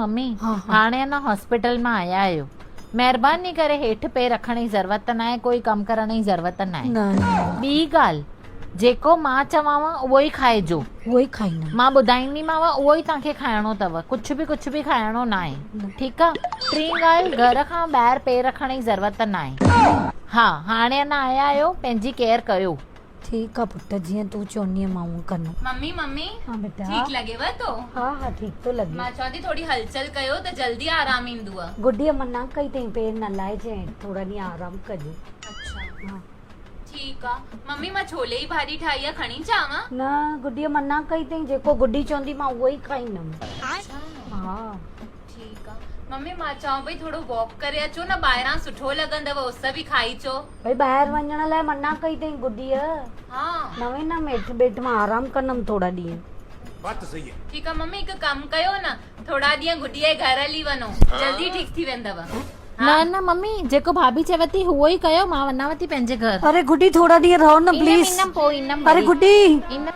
Mummy هاڻي اڃا hospital مان آيا آهيو مهرباني ڪري هيٺ پير رکڻ جي ضرورت ناهي ڪوئي ڪم ڪرڻ جي ضرورت ناهي ٻي ڳالهه جيڪو مان چوانو اهو ئي کائجو اهو ئي کائيندم مان ٻڌائينديمانو اهو ئي توهان کي کائڻو اٿو ڪجهه به ڪجهه به کائڻو ناهي ٺيڪ آ ٽين ڳالهه گهر کان ٻاهر پير رکڻ جي ضرورت ناهي ها هاڻي اڃا آيا آهيو پنهنجي ڪيئر ڪيو. ٺيڪ آ پٽ جيئن تون چوندينء مان اونئن ڪندم. ممي ممي ها بيٽا. ٺيڪ لڳيو ٿو؟ ها ها ٺيڪ ٿو لڳي. مان چوان ٿي ٿوري هلچل ڪيو ته جلدي آرام ايندو. گڊيء منع ڪئي اٿئي پير نه لائجين هيٺ ٿورا ڏينهن آرام ڪجي. اڇا ها. ٺيڪ آ ممي مان ڇولي جي ڀاڄي ٺاهي آ کڻي اچانو؟ نه گڊيء منع ڪئي اٿئي جيڪو گڊي چوندي مان اهو ئي کائيندم. اڇا. ها. ٺيڪ آ ممي مان چوان پئي ٿورو واڪ ڪري اچو نه ٻاهران سٺو لڳندو اس به کائي اچو. ڀئي ٻاهر وڃڻ لاء منع ڪئي اٿئي گڊيء. ها. نه ويندم هيٺ ٻيٺ مان آرام ڪندم ٿورا ڏينهن. بات ته صحيح هي. ٺيڪ آ ممي هڪ ڪم ڪيو نه ٿورا ڏينهن گڊيء جي گهر هلي وڃو جلدي ٺيڪ ٿي ويندو. نه نه ممي جيڪو ڀاڀي چوي ٿي اهو ئي ڪيو مان وڃانو ٿي پنهنجي گهر. اري گڊي ٿورا ڏينهن رهو نه ايندم پليز. ايندم پوء ايندم اري وري. گڊي. ايندم.